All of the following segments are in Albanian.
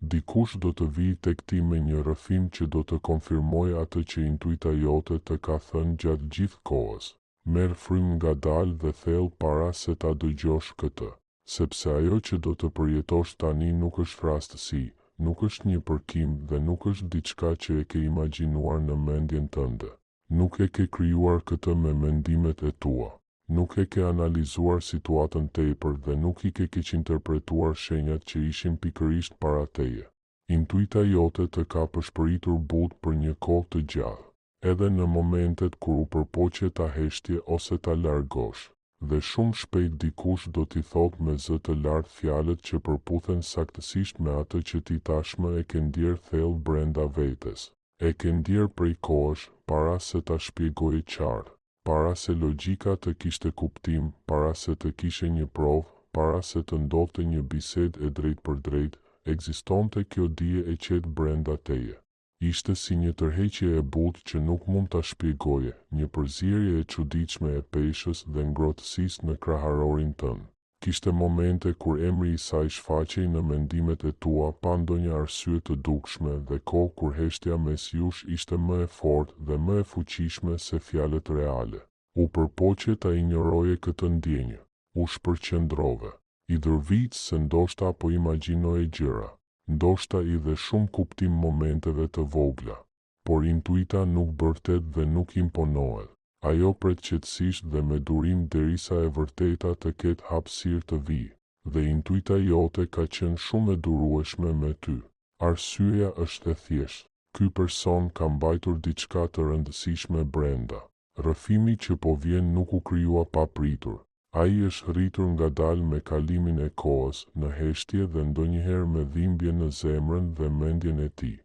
Dikush do të vijë tek ti me një rrëfim që do të konfirmojë atë që intuita jote të ka thënë gjatë gjithë kohës. Merr frymë ngadalë dhe thellë para se ta dëgjosh këtë. Sepse ajo që do të përjetosh tani nuk është rastësi, nuk është një përkim dhe nuk është diçka që e ke imagjinuar në mendjen tënde. Nuk e ke krijuar këtë me mendimet e tua. Nuk e ke analizuar situatën tepër dhe nuk i ke keqinterpretuar shenjat që ishin pikërisht para teje. Intuita jote të ka pëshpëritur butë për një kohë të gjatë. Edhe në momentet kur u përpoqe ta heshtje ose ta largosh. Dhe shumë shpejt dikush do t'i thotë me zë të lartë fjalët që përputhen saktësisht me atë që ti tashmë e ke ndjerë thellë brenda vetes. E ke ndjerë prej kohësh, para se ta shpjegoje qartë. Para se logjika të kishte kuptim, para se të kishe një provë, para se të ndodhte një bisedë e drejtpërdrejtë, ekzistonte kjo dije e qetë brenda teje. Ishte si një tërheqje e butë që nuk mund ta shpjegoje, një përzierje e çuditshme e peshës dhe ngrohtësisë në kraharorin tënd. Kishte momente kur emri i saj shfaqej në mendimet e tua pa ndonjë arsye të dukshme dhe kohë kur heshtja mes jush ishte më e fortë dhe më e fuqishme se fjalët reale. U përpoqe ta injoroje këtë ndjenjë. U shpërqendrove. I dhërvitë se ndoshta po imagjinoje gjëra. Ndoshta i dhe shumë kuptim momenteve të vogla. Por intuita nuk bërtet dhe nuk imponohet. Ajo pret qetësisht dhe me durim derisa e vërteta të ketë hapësirë të vijë. Dhe intuita jote ka qenë shumë e durueshme me ty. Arsyeja është e thjeshtë. Ky person ka mbajtur diçka të rëndësishme brenda. Rrëfimi që po vjen nuk u krijua papritur. Ai është rritur ngadalë me kalimin e kohës, në heshtje dhe ndonjëherë me dhimbje në zemrën dhe mendjen e tij.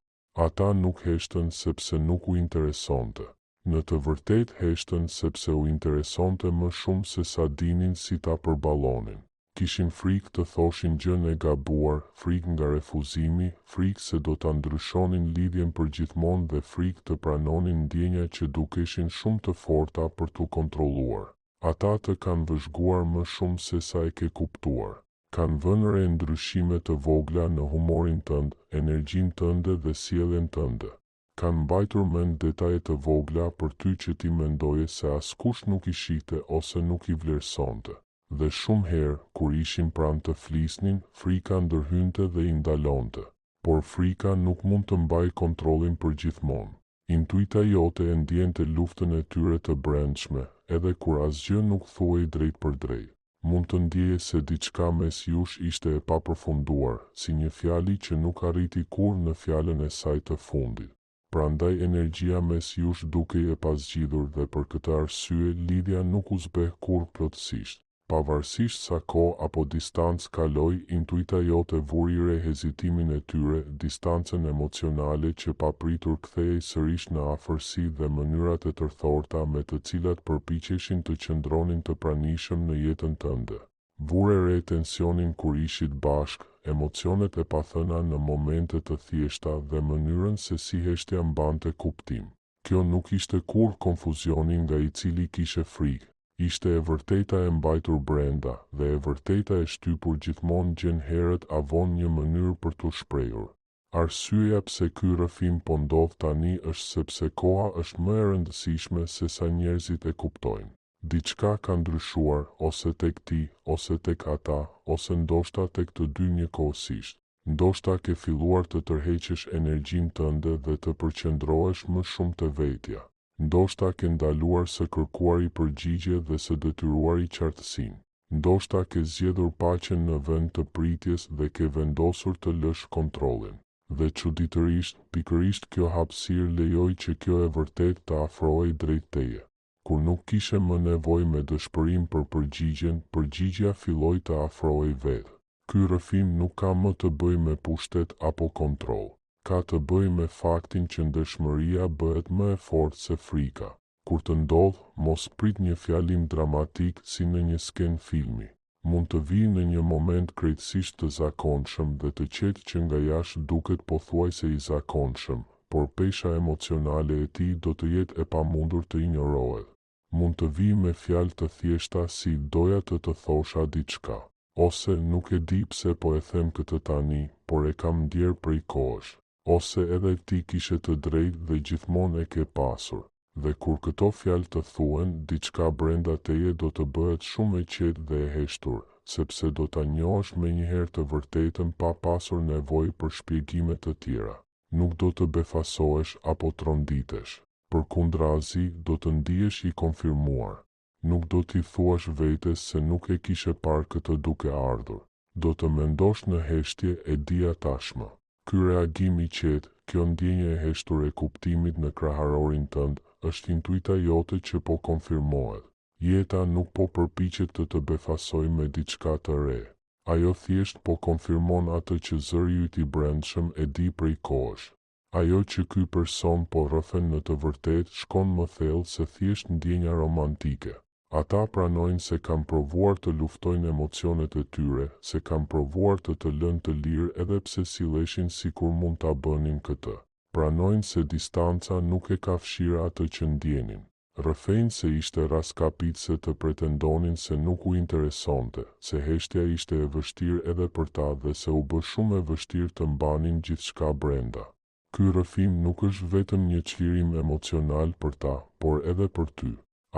Ata nuk heshtën sepse nuk u interesonte. Në të vërtetë heshtën sepse u interesonte më shumë se sa dinin si ta përballonin. Kishin frikë të thoshin gjënë e gabuar, frikë nga refuzimi, frikë se do ta ndryshonin lidhjen përgjithmonë dhe frikë të pranonin ndjenja që dukeshin shumë të forta për t'u kontrolluar. Ata të kanë vëzhguar më shumë sesa e ke kuptuar. Kanë vënë re ndryshime të vogla në humorin tënd, energjinë tënde dhe sjelljen tënde. Kanë mbajtur mend detaje të vogla për ty që ti mendoje se askush nuk i shihte ose nuk i vlerësonte. Dhe shumë herë, kur ishin pranë të flisnin, frika ndërhynte dhe i ndalonte. Por frika nuk mund të mbajë kontrollin përgjithmonë. Intuita jote e ndjente luftën e tyre të brendshme, edhe kur asgjë nuk thuhej drejtpërdrejt. Mund të ndjeje se diçka mes jush ishte e papërfunduar, si një fjali që nuk arriti kurrë në fjalën e saj të fundit. Prandaj energjia mes jush dukej e pazgjidhur dhe për këtë arsye lidhja nuk u zbeh kurrë plotësisht. Pavarësisht sa kohë apo distancë kaloi, intuita jote vuri re hezitimin e tyre, distancën emocionale që papritur kthehej sërish në afërsi dhe mënyrat e tërthorta me të cilat përpiqeshin të qëndronin të pranishëm në jetën tënde. Vure re tensionin kur ishit bashkë, emocionet e pathëna në momente të thjeshta dhe mënyrën se si heshtja mbante kuptim. Kjo nuk ishte kurrë konfuzioni nga i cili kishe frikë. Ishte e vërteta e mbajtur brenda, dhe e vërteta e shtypur gjithmonë gjen herët a vonë një mënyrë për t'u shprehur. Arsyeja pse ky rrëfim po ndodh tani është sepse koha është më e rëndësishme sesa njerëzit e kuptojnë. Diçka ka ndryshuar, ose tek ti, ose tek ata, ose ndoshta tek të dy njëkohësisht. Ndoshta ke filluar të tërheqësh energjinë tënde dhe të përqendrohesh më shumë te vetja. Ndoshta ke ndaluar së kërkuari përgjigje dhe së detyruari qartësinë. Ndoshta ke zgjedhur paqen në vend të pritjes dhe ke vendosur të lësh kontrollin. Dhe çuditërisht, pikërisht kjo hapësirë lejoi që kjo e vërtetë të afrohej drejt teje. Kur nuk kishe më nevojë me dëshpërim për përgjigjen, përgjigjja filloi të afrohej vetë. Ky rrëfim nuk ka më të bëjë me pushtet apo kontroll. Ka të bëjë me faktin që ndershmëria bëhet më e fortë se frika. Kur të ndodhë, mos prit një fjalim dramatik si në një skenë filmi. Mund të vijë në një moment krejtësisht të zakonshëm dhe të qetë që nga jashtë duket pothuajse i zakonshëm, por pesha emocionale e tij do të jetë e pamundur të injorohet. Mund të vijë me fjalë të thjeshta si doja të të thosha diçka. Ose, nuk e di pse po e them këtë tani, por e kam ndjerë prej kohësh. Ose edhe ti kishe të drejtë dhe gjithmonë e ke pasur. Dhe kur këto fjalë të thuhen, diçka brenda teje do të bëhet shumë e qetë dhe e heshtur, sepse do ta njohësh menjëherë të vërtetën pa pasur nevojë për shpjegime të tjera. Nuk do të befasohesh apo tronditesh. Përkundrazi, do të ndihesh i konfirmuar. Nuk do t'i thuash vetes se nuk e kishe parë këtë duke ardhur. Do të mendosh në heshtje, e dija tashmë. Ky reagim i qetë, kjo ndjenjë e heshtur e kuptimit në kraharorin tënd, është intuita jote që po konfirmohet. Jeta nuk po përpiqet të të befasojë me diçka të re. Ajo thjesht po konfirmon atë që zëri yt i brendshëm e di prej kohësh. Ajo që ky person po rrëfen në të vërtetë shkon më thellë se thjesht ndjenja romantike. Ata pranojnë se kanë provuar të luftojnë emocionet e tyre, se kanë provuar të të lënë të lirë edhe pse silleshin sikur mund ta bënin këtë. Pranojnë se distanca nuk e ka fshirë atë që ndjenin. Rrëfejnë se ishte rraskapitëse të pretendonin se nuk u interesonte, se heshtja ishte e vështirë edhe për ta dhe se u bë shumë e vështirë të mbanin gjithçka brenda. Ky rrëfim nuk është vetëm një çlirim emocional për ta, por edhe për ty.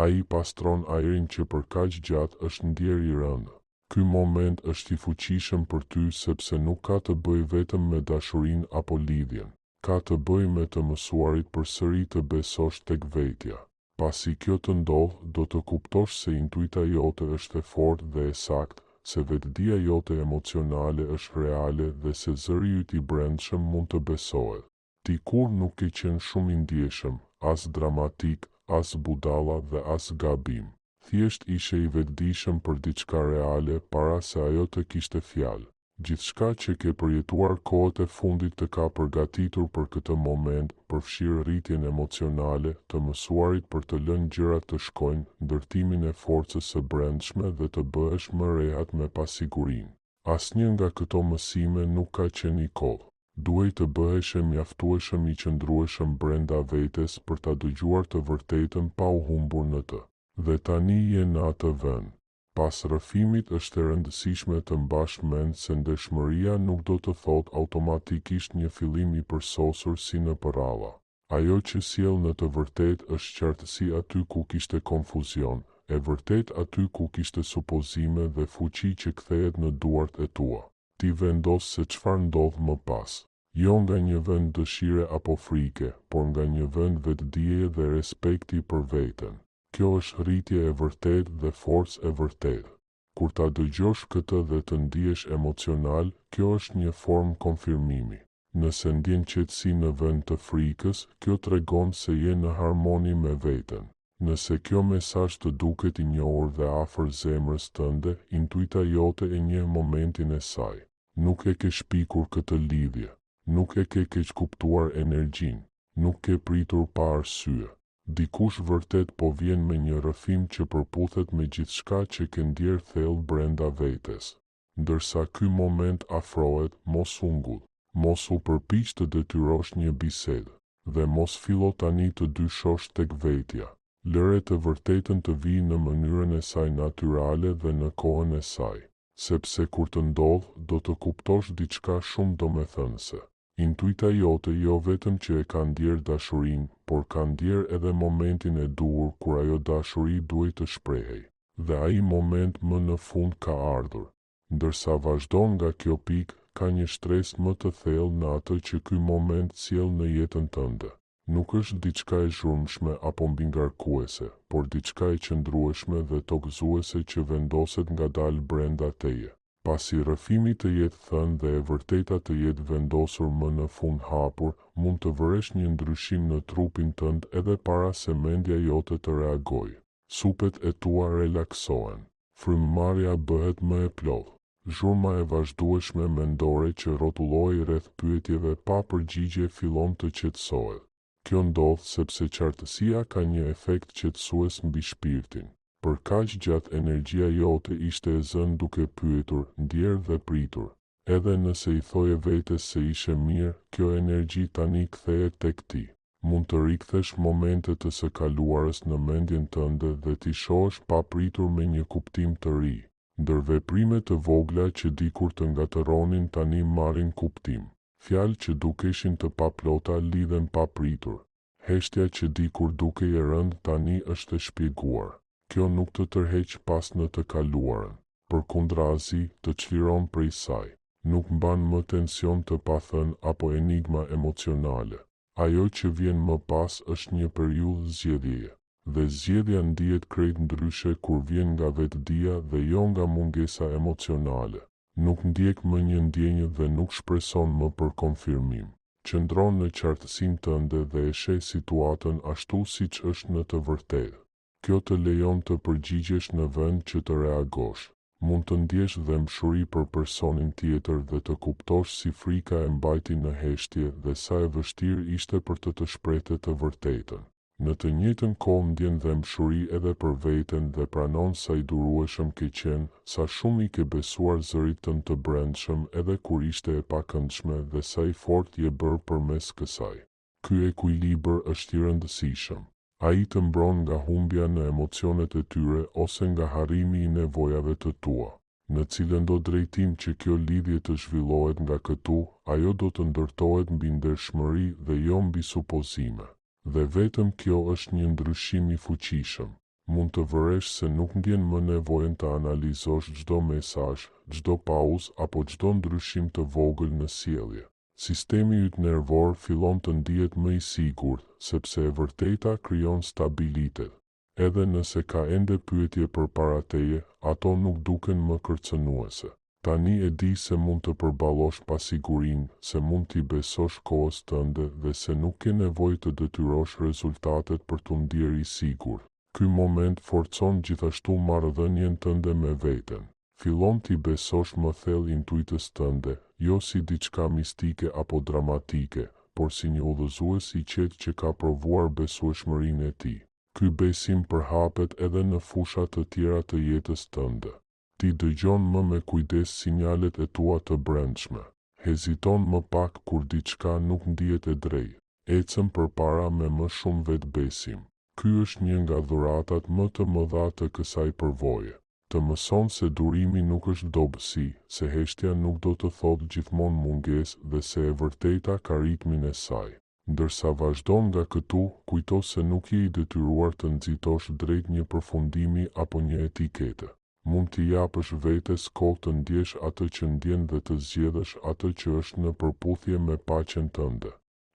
Ai pastron ajrin që për kaq gjatë është ndjerë i rëndë. Ky moment është i fuqishëm për ty sepse nuk ka të bëjë vetëm me dashurinë apo lidhjen. Ka të bëjë me të mësuarit përsëri të besosh tek vetja. Pasi kjo të ndodhë, do të kuptosh se intuita jote është e fortë dhe e saktë, se vetëdija jote emocionale është reale dhe se zëri yt i brendshëm mund të besohet. Ti kurrë nuk ke qenë shumë i ndjeshëm, as dramatik, as budalla dhe as gabim. Thjesht ishe i vetëdijshëm për diçka reale para se ajo të kishte fjalë. Gjithçka që ke përjetuar kohët e fundit të ka përgatitur për këtë moment, përfshirë rritjen emocionale, të mësuarit për të lënë gjërat të shkojnë, ndërtimin e forcës së brendshme dhe të bëhesh më rehat me pasigurinë. Asnjë nga këto mësime nuk ka qenë i kotë. Duhej të bëheshe mjaftueshëm i qëndrueshëm brenda vetes për ta dëgjuar të vërtetën pa u humbur në të. Dhe tani je në atë vend. Pas rrëfimit është e rëndësishme të mbash mend se ndershmëria nuk do të thotë automatikisht një fillim i përsosur si në përralla. Ajo që sjell në të vërtetë është qartësi aty ku kishte konfuzion, e vërtetë aty ku kishte supozime dhe fuqi që kthehet në duart e tua. Ti vendos se çfarë ndodh më pas. Jo nga një vend dëshire apo frike, por nga një vend vetëdijeje dhe respekti për veten. Kjo është rritje e vërtetë dhe forcë e vërtetë. Kur ta dëgjosh këtë dhe të ndihesh emocional, kjo është një formë konfirmimi. Nëse ndjen qetësi në vend të frikës, kjo tregon se je në harmoni me veten. Nëse kjo mesazh të duket i njohur dhe afër zemrës tënde, intuita jote e njeh momentin e saj. Nuk e ke shpikur këtë lidhje. Nuk e ke keqkuptuar energjinë. Nuk ke pritur pa arsye. Dikush vërtet po vjen me një rrëfim që përputhet me gjithçka që ke ndjerë thellë brenda vetes. Ndërsa ky moment afrohet, mos u ngut. Mos u përpiq të detyrosh një bisedë. Dhe mos fillo tani të dyshosh tek vetja. Lëre të vërtetën të vijë në mënyrën e saj natyrale dhe në kohën e saj. Sepse kur të ndodhë, do të kuptosh diçka shumë domethënëse. Intuita jote jo vetëm që e ka ndjerë dashurinë, por ka ndjerë edhe momentin e duhur kur ajo dashuri duhej të shprehej. Dhe ai moment më në fund ka ardhur. Ndërsa vazhdon nga kjo pikë, ka një shtresë më të thellë në atë që ky moment sjell në jetën tënde. Nuk është diçka e zhurmshme apo mbingarkuese, por diçka e qëndrueshme dhe tokëzuese që vendoset ngadalë brenda teje. Pasi rrëfimi të jetë thënë dhe e vërteta të jetë vendosur më në fund hapur, mund të vëresh një ndryshim në trupin tënd edhe para se mendja jote të reagojë. Supet e tua relaksohen. Frymëmarrja bëhet më e plotë. Zhurma e vazhdueshme mendore që rrotullohej rreth pyetjeve pa përgjigje fillon të qetësohet. Kjo ndodh sepse qartësia ka një efekt qetësues mbi shpirtin. Për kaq gjatë energjia jote ishte e zënë duke pyetur, ndjerë dhe pritur. Edhe nëse i thoje vetes se ishe mirë, kjo energji tani kthehet tek ti. Mund të rikthesh momente të së kaluarës në mendjen tënde dhe t'i shohësh papritur me një kuptim të ri. Ndërveprime të vogla që dikur të ngatërronin tani marrin kuptim. Fjalë që dukeshin të paplota lidhen papritur. Heshtja që dikur dukej e rëndë tani është e shpjeguar. Kjo nuk të tërheq pas në të kaluarën. Përkundrazi, të çliron prej saj. Nuk mban më tension të pathënë apo enigma emocionale. Ajo që vjen më pas është një periudhë zgjedhjeje. Dhe zgjedhja ndihet krejt ndryshe kur vjen nga vetëdija dhe jo nga mungesa emocionale. Nuk ndjek më një ndjenjë dhe nuk shpreson më për konfirmim. Qëndron në qartësinë tënde dhe e sheh situatën ashtu siç është në të vërtetë. Kjo të lejon të përgjigjesh në vend që të reagosh. Mund të ndjesh dhembshuri për personin tjetër dhe të kuptosh si frika e mbajti në heshtje dhe sa e vështirë ishte për të të shprehte të vërtetën. Në të njëjtën kohë ndjen dhembshuri edhe për veten dhe pranon sa i durueshëm ke qenë, sa shumë i ke besuar zërit tënd të brendshëm edhe kur ishte e pakëndshme dhe sa i fortë je bërë përmes kësaj. Ky ekuilibër është i rëndësishëm. Ai të mbron nga humbja në emocionet e tyre ose nga harrimi i nevojave të tua. Në cilëndo drejtim që kjo lidhje të zhvillohet nga këtu, ajo do të ndërtohet mbi ndershmëri dhe jo mbi supozime. Dhe vetëm kjo është një ndryshim i fuqishëm. Mund të vëresh se nuk ndjen më nevojën të analizosh çdo mesazh, çdo pauzë apo çdo ndryshim të vogël në sjellje. Sistemi yt nervor fillon të ndihet më i sigurt, sepse e vërteta krijon stabilitet. Edhe nëse ka ende pyetje përpara teje, ato nuk duken më kërcënuese. Tani e di se mund të përballosh pasigurinë, se mund t'i besosh kohës tënde dhe se nuk ke nevojë të detyrosh rezultatet për t'u ndjerë i sigurt. Ky moment forcon gjithashtu marrëdhënien tënde me veten. Fillon t'i besosh më thellë intuitës tënde, jo si diçka mistike apo dramatike, por si një udhëzues i qetë që ka provuar besueshmërinë e tij. Ky besim përhapet edhe në fusha të tjera të jetës tënde. Ti dëgjon më me kujdes sinjalet e tua të brendshme. Heziton më pak kur diçka nuk ndihet e drejtë. Ecën përpara me më shumë vetëbesim. Ky është një nga dhuratat më të mëdha të kësaj përvoje. Të mëson se durimi nuk është dobësi, se heshtja nuk do të thotë gjithmonë mungesë dhe se e vërteta ka ritmin e saj. Ndërsa vazhdon nga këtu, kujto se nuk je i detyruar të nxitosh drejt një përfundimi apo një etikete. Mund t'i japësh vetes kohë të ndjesh atë që ndjen dhe të zgjedhësh atë që është në përputhje me paqen tënde.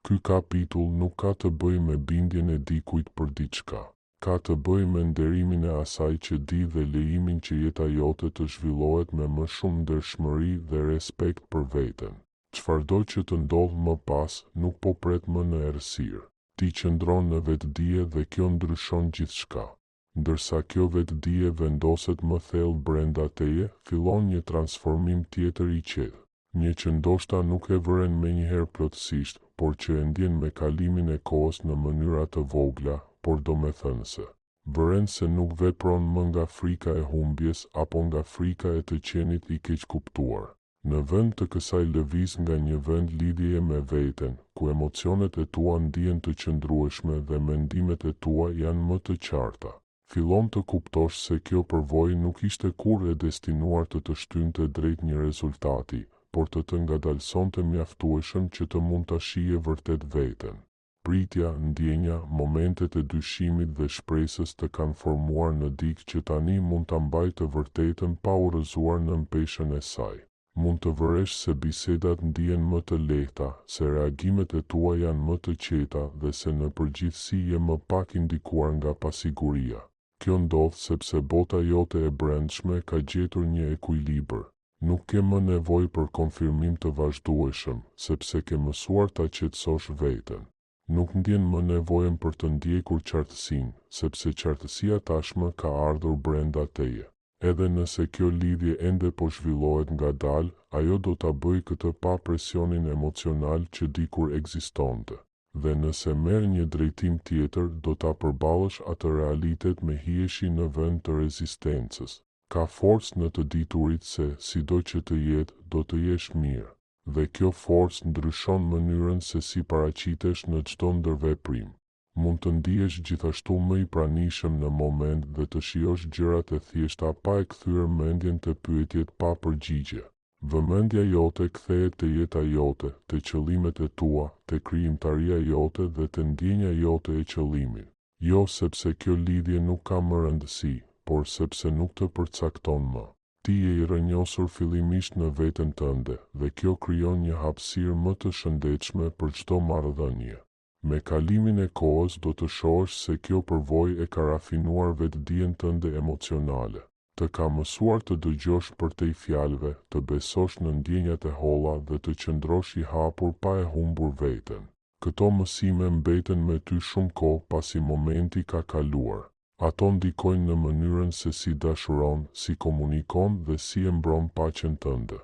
Ky kapitull nuk ka të bëjë me bindjen e dikujt për diçka. Ka të bëjë me nderimin e asaj që di dhe lejimin që jeta jote të zhvillohet me më shumë ndershmëri dhe respekt për veten. Çfarëdo që të ndodhë më pas, nuk po pret më në errësirë. Ti qëndron në vetëdije dhe kjo ndryshon gjithçka. Ndërsa kjo vetëdije vendoset më thellë brenda teje, fillon një transformim tjetër i qetë. Një që ndoshta nuk e vëren menjëherë plotësisht, por që e ndjen me kalimin e kohës në mënyra të vogla, por domethënëse. Vëren se nuk vepron më nga frika e humbjes apo nga frika e të qenit i keqkuptuar. Në vend të kësaj lëviz nga një vend lidhjeje me veten, ku emocionet e tua ndihen të qëndrueshme dhe mendimet e tua janë më të qarta. Fillon të kuptosh se kjo përvojë nuk ishte kurrë e destinuar të të shtynte drejt një rezultati, por të të ngadalësonte mjaftueshëm që të mund ta shihje vërtet veten. Pritja, ndjenja, momentet e dyshimit dhe shpresës të kanë formuar në dikë që tani mund ta mbajë të vërtetën pa u rrëzuar nën peshën e saj. Mund të vëresh se bisedat ndihen më të lehta, se reagimet e tua janë më të qeta dhe se në përgjithësi je më pak i ndikuar nga pasiguria. Kjo ndodh sepse bota jote e brendshme ka gjetur një ekuilibër. Nuk ke më nevojë për konfirmim të vazhdueshëm, sepse ke mësuar ta qetësosh veten. Nuk ndjen më nevojën për të ndjekur qartësinë, sepse qartësia tashmë ka ardhur brenda teje. Edhe nëse kjo lidhje ende po zhvillohet ngadalë, ajo do ta bëjë këtë pa presionin emocional që dikur ekzistonte. Dhe nëse merr një drejtim tjetër, do ta përballësh atë realitet me hijeshi në vend të rezistencës. Ka forcë në të diturit se, sido që të jetë, do të jesh mirë. Dhe kjo forcë ndryshon mënyrën se si paraqitesh në çdo ndërveprim. Mund të ndihesh gjithashtu më i pranishëm në moment dhe të shijosh gjërat e thjeshta pa e kthyer mendjen te pyetjet pa përgjigje. Vëmendja jote kthehet te jeta jote, te qëllimet e tua, te krijimtaria jote dhe te ndjenja jote e qëllimit. Jo sepse kjo lidhje nuk ka më rëndësi, por sepse nuk të përcakton më. Ti je i rrënjosur fillimisht në veten tënde dhe kjo krijon një hapësirë më të shëndetshme për çdo marrëdhënie. Me kalimin e kohës do të shohësh se kjo përvojë e ka rafinuar vetëdijen tënde emocionale. Të ka mësuar të dëgjosh përtej fjalëve, të besosh në ndjenjat e holla dhe të qëndrosh i hapur pa e humbur veten. Këto mësime mbeten me ty shumë kohë pasi momenti ka kaluar. Ato ndikojnë në mënyrën se si dashuron, si komunikon dhe si e mbron paqen tënde.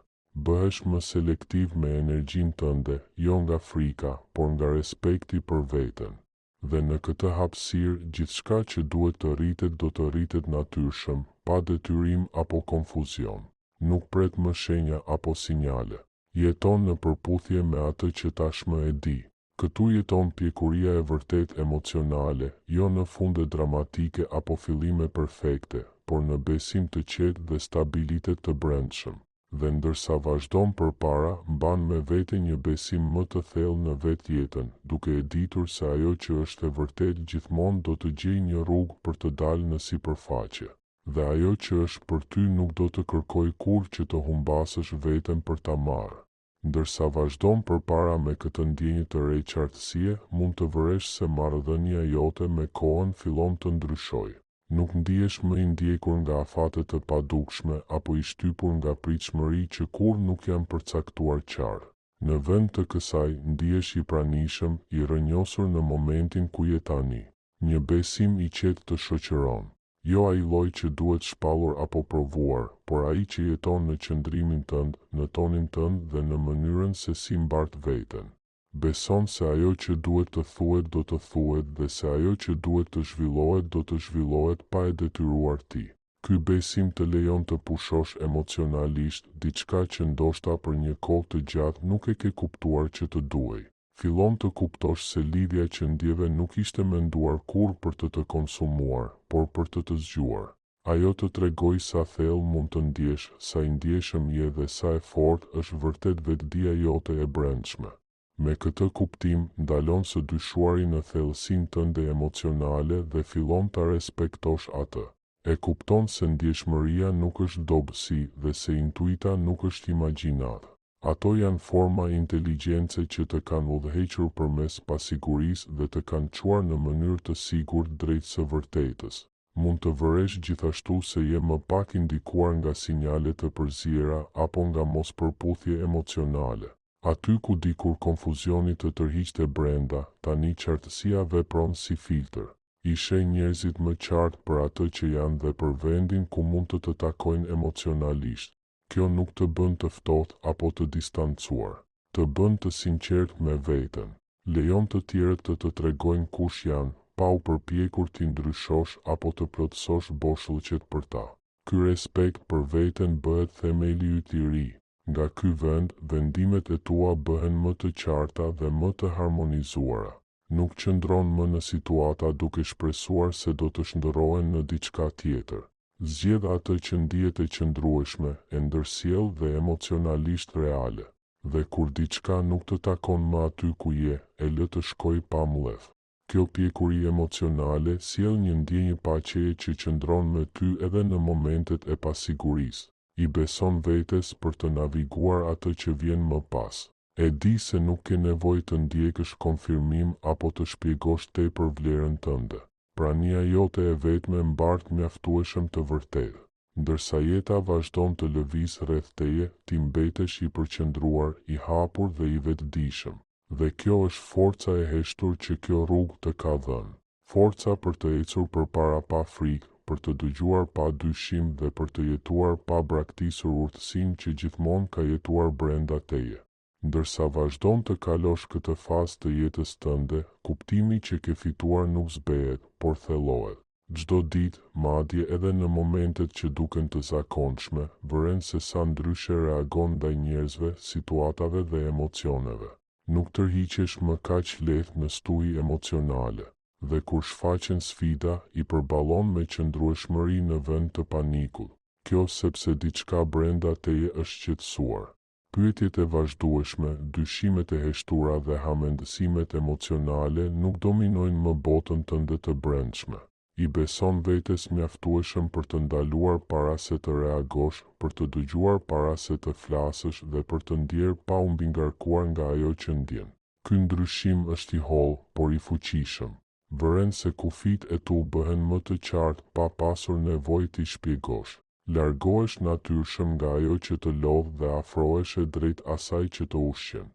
Bëhesh më selektiv me energjinë tënde, jo nga frika, por nga respekti për veten. Dhe në këtë hapësirë, gjithçka që duhet të rritet do të rritet natyrshëm, pa detyrim apo konfuzion. Nuk pret më shenja apo sinjale. Jeton në përputhje me atë që tashmë e di. Këtu jeton pjekuria e vërtetë emocionale, jo në funde dramatike apo fillime perfekte, por në besim të qetë dhe stabilitet të brendshëm. Dhe ndërsa vazhdon përpara, mban me vete një besim më të thellë në vetë jetën, duke e ditur se ajo që është e vërtetë gjithmonë do të gjejë një rrugë për të dalë në sipërfaqe. Dhe ajo që është për ty nuk do të kërkojë kurrë që të humbasësh veten për ta marrë. Ndërsa vazhdon përpara me këtë ndjenjë të re qartësie, mund të vëresh se marrëdhënia jote me kohën fillon të ndryshojë. Nuk ndihesh më i ndjekur nga afate të padukshme apo i shtypur nga pritshmëri që kurrë nuk janë përcaktuar qartë. Në vend të kësaj, ndihesh i pranishëm, i rrënjosur në momentin ku je tani. Një besim i qetë të shoqëron. Jo ai lloj që duhet shpallur apo provuar, por ai që jeton në qëndrimin tënd, në tonin tënd dhe në mënyrën se si mbart veten. Beson se ajo që duhet të thuhet do të thuhet dhe se ajo që duhet të zhvillohet do të zhvillohet pa e detyruar ti. Ky besim të lejon të pushosh emocionalisht, diçka që ndoshta për një kohë të gjatë nuk e ke kuptuar që të duhej. Fillon të kuptosh se lidhja që ndjeve nuk ishte menduar kurrë për të të konsumuar, por për të të zgjuar. Ajo të tregoi sa thellë mund të ndjesh, sa i ndjeshëm je dhe sa e fortë është vërtet vetëdija jote e brendshme. Me këtë kuptim, ndalon së dyshuari në thellësinë tënde emocionale dhe fillon ta respektosh atë. E kupton se ndjeshmëria nuk është dobësi dhe se intuita nuk është imagjinatë. Ato janë forma inteligjence që të kanë udhëhequr përmes pasigurisë dhe të kanë çuar në mënyrë të sigurt drejt së vërtetës. Mund të vëresh gjithashtu se je më pak i ndikuar nga sinjale të përziera apo nga mospërputhje emocionale. Aty ku dikur konfuzioni të tërhiqte brenda, tani qartësia vepron si filtër. I sheh njerëzit më qartë për atë që janë dhe për vendin ku mund të të takojnë emocionalisht. Kjo nuk të bën të ftohtë apo të distancuar. Të bën të sinqertë me veten. Lejon të tjerët të të tregojnë kush janë, pa u përpjekur t'i ndryshosh apo të plotësosh boshllëqet për ta. Ky respekt për veten bëhet themeli yt i ri. Nga ky vend, vendimet e tua bëhen më të qarta dhe më të harmonizuara. Nuk qëndron më në situata duke shpresuar se do të shndërrohen në diçka tjetër. Zgjedh atë që ndihet e qëndrueshme, e ndërsjellë dhe emocionalisht reale. Dhe kur diçka nuk të takon më aty ku je, e lë të shkojë pa mllef. Kjo pjekuri emocionale sjell një ndjenjë paqeje që qëndron me ty edhe në momentet e pasigurisë. I beson vetes për të naviguar atë që vjen më pas. E di se nuk ke nevojë të ndjekësh konfirmim apo të shpjegosh tepër vlerën tënde. Prania jote e vetme mbart mjaftueshëm të vërtetë. Ndërsa jeta vazhdon të lëvizë rreth teje, ti mbetesh i përqendruar, i hapur dhe i vetëdijshëm. Dhe kjo është forca e heshtur që kjo rrugë të ka dhënë. Forca për të ecur përpara pa frikë, për të dëgjuar pa dyshim dhe për të jetuar pa braktisur urtësinë që gjithmonë ka jetuar brenda teje. Ndërsa vazhdon të kalosh këtë fazë të jetës tënde, kuptimi që ke fituar nuk zbehet, por thellohet. Çdo ditë, madje edhe në momentet që duken të zakonshme, vëren se sa ndryshe reagon ndaj njerëzve, situatave dhe emocioneve. Nuk tërhiqesh më kaq lehtë në stuhi emocionale. Dhe kur shfaqen sfida, i përballon me qëndrueshmëri në vend të panikut. Kjo sepse diçka brenda teje është qetësuar. Pyetjet e vazhdueshme, dyshimet e heshtura dhe hamendësimet emocionale nuk dominojnë më botën tënde të brendshme. I beson vetes mjaftueshëm për të ndaluar para se të reagosh, për të dëgjuar para se të flasësh dhe për të ndjerë pa u mbingarkuar nga ajo që ndjen. Ky ndryshim është i hollë, por i fuqishëm. Vëren se kufijtë e tu bëhen më të qartë pa pasur nevojë t'i shpjegosh. Largohesh natyrshëm nga ajo që të lodh dhe afroheshe drejt asaj që të ushqen.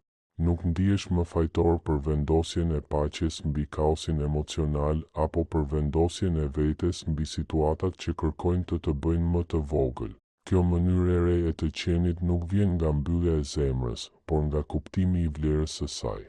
Nuk ndihesh më fajtor për vendosjen e paqes mbi kaosin emocional apo për vendosjen e vetes mbi situatat që kërkojnë të të bëjnë më të vogël. Kjo mënyrë e re e të qenit nuk vjen nga mbyllja e zemrës, por nga kuptimi i vlerës së saj.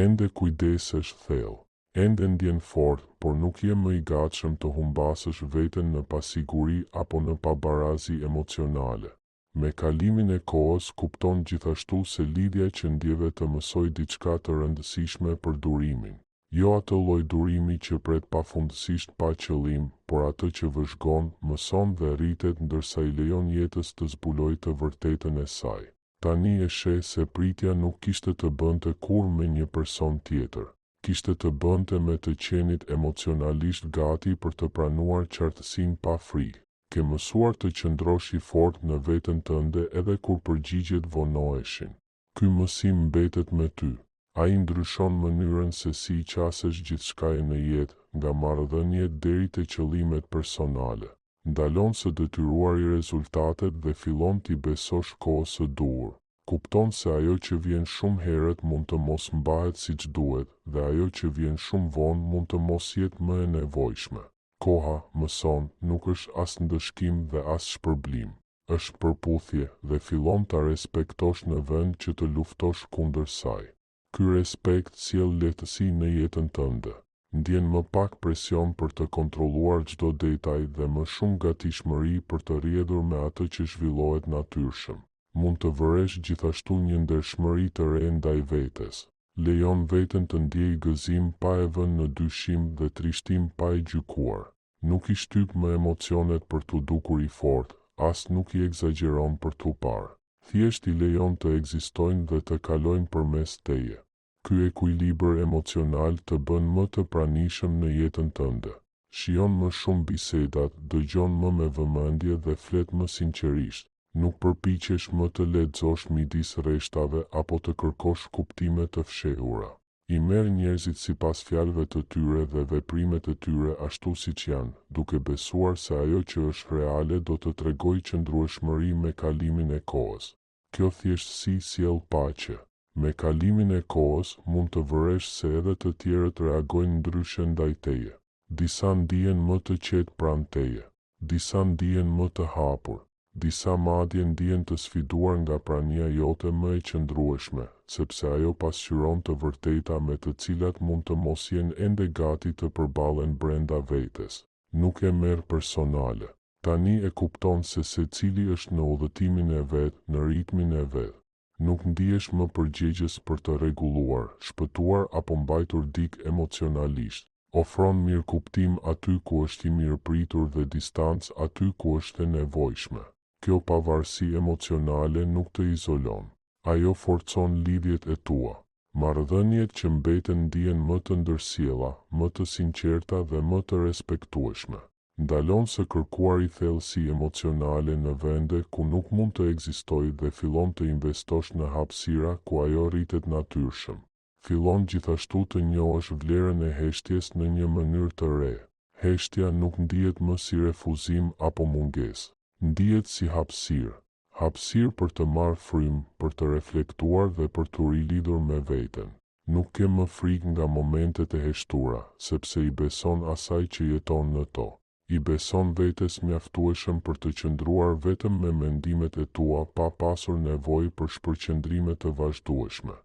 Ende kujdesesh thellë. Ende ndjen fort, por nuk je më i gatshëm të humbasësh veten në pasiguri apo në pabarazi emocionale. Me kalimin e kohës kupton gjithashtu se lidhja që ndjeve të mësoi diçka të rëndësishme për durimin. Jo atë lloj durimi që pret pafundësisht pa qëllim, por atë që vëzhgon, mëson dhe rritet ndërsa i lejon jetës të zbulojë të vërtetën e saj. Tani e sheh se pritja nuk kishte të bënte kurrë me një person tjetër. Kishte të bënte me të qenit emocionalisht gati për të pranuar qartësinë pa frikë. Ke mësuar të qëndrosh i fortë në veten tënde edhe kur përgjigjet vonoheshin. Ky mësim mbetet me ty. Ai ndryshon mënyrën se si i qasesh gjithçkaje në jetë, nga marrëdhëniet deri te qëllimet personale. Ndalon së detyruari rezultatet dhe fillon t'i besosh kohës së duhur. Kupton se ajo që vjen shumë herët mund të mos mbahet siç duhet dhe ajo që vjen shumë vonë mund të mos jetë më e nevojshme. Koha, mëson, nuk është as ndëshkim dhe as shpërblim. Është përputhje, dhe fillon ta respektosh në vend që të luftosh kundër saj. Ky respekt sjell lehtësi në jetën tënde. Ndjen më pak presion për të kontrolluar çdo detaj dhe më shumë gatishmëri për të rrjedhur me atë që zhvillohet natyrshëm. Mund të vëresh gjithashtu një ndershmëri të re ndaj vetes. Lejon veten të ndjejë gëzim pa e vënë në dyshim dhe trishtim pa e gjykuar. Nuk i shtyp më emocionet për t'u dukur i fortë, as nuk i ekzagjeron për t'u parë. Thjesht i lejon të ekzistojnë dhe të kalojnë përmes teje. Ky ekuilibër emocional të bën më të pranishëm në jetën tënde. Shijon më shumë bisedat, dëgjon më me vëmendje dhe flet më sinqerisht. Nuk përpiqesh më të lexosh midis rreshtave apo të kërkosh kuptime të fshehura. I merr njerëzit sipas fjalëve të tyre dhe veprimet e tyre ashtu siç janë, duke besuar se ajo që është reale do të tregojë qëndrueshmëri me kalimin e kohës. Kjo thjeshtësi sjell paqe. Me kalimin e kohës, mund të vëresh se edhe të tjerët reagojnë ndryshe ndaj teje. Disa ndihen më të qetë pranë teje. Disa ndihen më të hapur. Disa madje ndihen të sfiduar nga prania jote më e qëndrueshme, sepse ajo pasqyron të vërteta me të cilat mund të mos jenë ende gati të përballen brenda vetes. Nuk e merr personale. Tani e kupton se secili është në udhëtimin e vet, në ritmin e vet. Nuk ndihesh më përgjegjës për të rregulluar, shpëtuar apo mbajtur dikë emocionalisht. Ofron mirëkuptim aty ku është i mirëpritur dhe distancë aty ku është e nevojshme. Kjo pavarësi emocionale nuk të izolon. Ajo forcon lidhjet e tua. Marrëdhëniet që mbeten ndihen më të ndërsjella, më të sinqerta dhe më të respektueshme. Ndalon së kërkuari thellësi emocionale në vende ku nuk mund të ekzistojë dhe fillon të investosh në hapësira ku ajo rritet natyrshëm. Fillon gjithashtu të njohësh vlerën e heshtjes në një mënyrë të re. Heshtja nuk ndihet më si refuzim apo mungesë. Ndihet si hapësirë. Hapësirë për të marrë frymë, për të reflektuar dhe për t'u rilidhur me veten. Nuk ke më frikë nga momentet e heshtura, sepse i beson asaj që jeton në to. I beson vetes mjaftueshëm për të qëndruar vetëm me mendimet e tua pa pasur nevojë për shpërqendrime të vazhdueshme.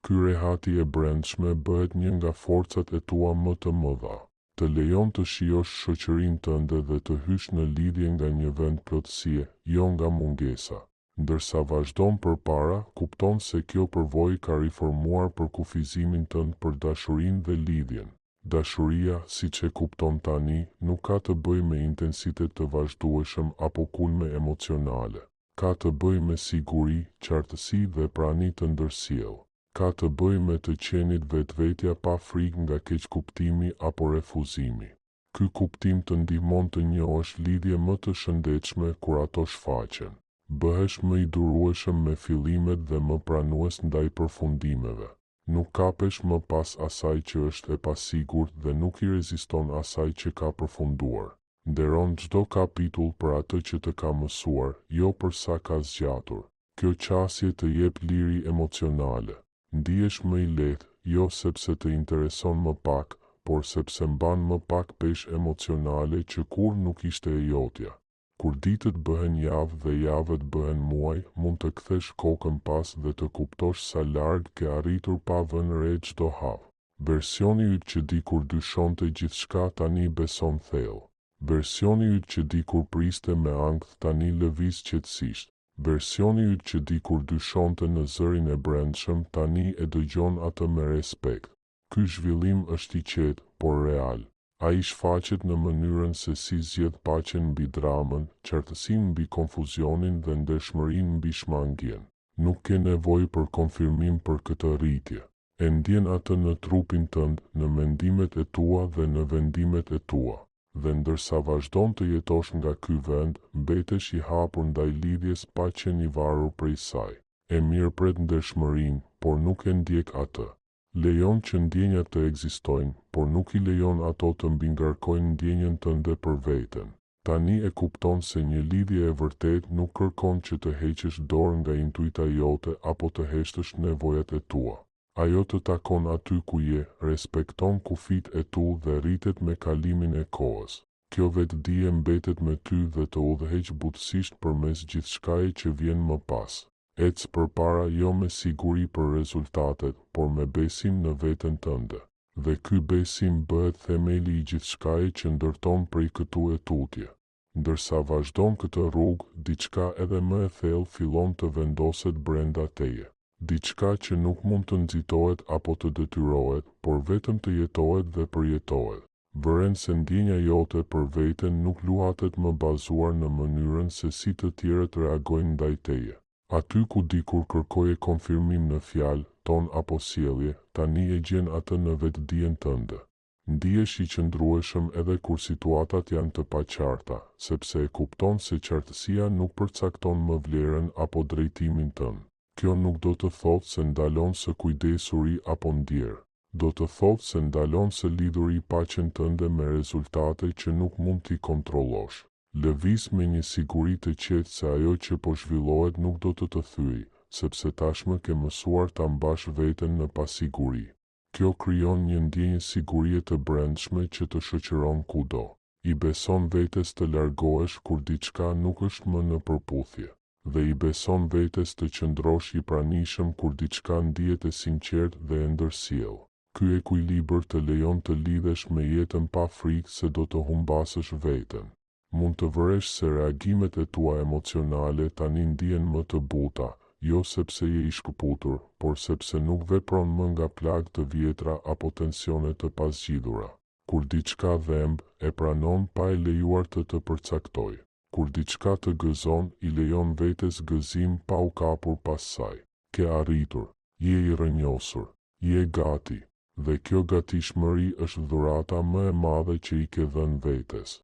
Ky rehati e brendshme bëhet një nga forcat e tua më të mëdha. Të lejon të shijosh shoqërinë tënde dhe të hysh në lidhje nga një vend plotësie, jo nga mungesa. Ndërsa vazhdon përpara, kupton se kjo përvojë ka riformuar përkufizimin tënd për dashurinë dhe lidhjen. Dashuria, siç e kupton tani, nuk ka të bëjë me intensitet të vazhdueshëm apo kulme emocionale. Ka të bëjë me siguri, qartësi dhe prani të ndërsjellë. Ka të bëjë me të qenit vetvetja pa frikë nga keqkuptimi apo refuzimi. Ky kuptim të ndihmon të njohësh lidhje më të shëndetshme kur ato shfaqen. Bëhesh më i durueshëm me fillimet dhe më pranues ndaj përfundimeve. Nuk kapesh më pas asaj që është e pasigurt dhe nuk i reziston asaj që ka përfunduar. Nderon çdo kapitull për atë që të ka mësuar, jo për sa ka zgjatur. Kjo qasje të jep liri emocionale. Ndihesh më i lehtë, jo sepse të intereson më pak, por sepse mban më pak peshë emocionale që kurrë nuk ishte e jotja. Kur ditët bëhen javë dhe javët bëhen muaj, mund të kthesh kokën pas dhe të kuptosh sa larg ke arritur pa vënë re çdo hap. Versioni yt që dikur dyshonte gjithçka tani beson thellë. Versioni yt që dikur priste me ankth tani lëviz qetësisht. Versioni yt që dikur dyshonte në zërin e brendshëm tani e dëgjon atë me respekt. Ky zhvillim është i qetë, por real. Ai shfaqet në mënyrën se si zgjedh paqen mbi dramën, qartësinë mbi konfuzionin dhe ndershmërinë mbi shmangien. Nuk ke nevojë për konfirmim për këtë rritje. E ndjen atë në trupin tënd, në mendimet e tua dhe në vendimet e tua. Dhe ndërsa vazhdon të jetosh nga ky vend, mbetesh i hapur ndaj lidhjes pa qenë i varur prej saj. E mirëpret ndershmërinë, por nuk e ndjek atë. Lejon që ndjenjat të ekzistojnë, por nuk i lejon ato të mbingarkojnë ndjenjën tënde për veten. Tani e kupton se një lidhje e vërtetë nuk kërkon që të heqësh dorë nga intuita jote apo të heshtësh nevojat e tua. Ajo të takon aty ku je, respekton kufijtë e tu dhe rritet me kalimin e kohës. Kjo vetëdije mbetet me ty dhe të udhëheq butësisht përmes gjithçkaje që vjen më pas. Ec përpara jo me siguri për rezultatet, por me besim në veten tënde. Dhe ky besim bëhet themeli i gjithçkaje që ndërton prej këtu e tutje. Ndërsa vazhdon këtë rrugë, diçka edhe më e thellë fillon të vendoset brenda teje. Diçka që nuk mund të nxitohet apo të detyrohet, por vetëm të jetohet dhe përjetohet. Vëren se ndjenja jote për veten nuk luhatet më bazuar në mënyrën se si të tjerët reagojnë ndaj teje. Aty ku dikur kërkoje konfirmim në fjalë, ton apo sjellje, tani e gjen atë në vetëdijen tënde. Ndihesh i qëndrueshëm edhe kur situatat janë të paqarta, sepse e kupton se qartësia nuk përcakton më vlerën apo drejtimin tënd. Kjo nuk do të thotë se ndalon së kujdesuri apo ndjerë. Do të thotë se ndalon së lidhuri paqen tënde me rezultate që nuk mund t'i kontrollosh. Lëviz me një siguri të qetë se ajo që po zhvillohet nuk do të të thyejë, sepse tashmë ke mësuar ta mbash veten në pasiguri. Kjo krijon një ndjenjë sigurie të brendshme që të shoqëron kudo. I beson vetes të largohesh kur diçka nuk është më në përputhje. Dhe i beson vetes të qëndrosh i pranishëm kur diçka ndihet e sinqertë dhe e ndërsjellë. Ky ekuilibër të lejon të lidhesh me jetën pa frikë se do të humbasësh veten. Mund të vëresh se reagimet e tua emocionale tani ndihen më të buta, jo sepse je i shkëputur, por sepse nuk vepron më nga plagë të vjetra apo tensione të pazgjidhura. Kur diçka dhemb, e pranon pa e lejuar të të përcaktojë. Kur diçka të gëzon, i lejon vetes gëzim pa u kapur pas saj. Ke arritur. Je i rrënjosur. Je gati. Dhe kjo gatishmëri është dhurata më e madhe që i ke dhënë vetes.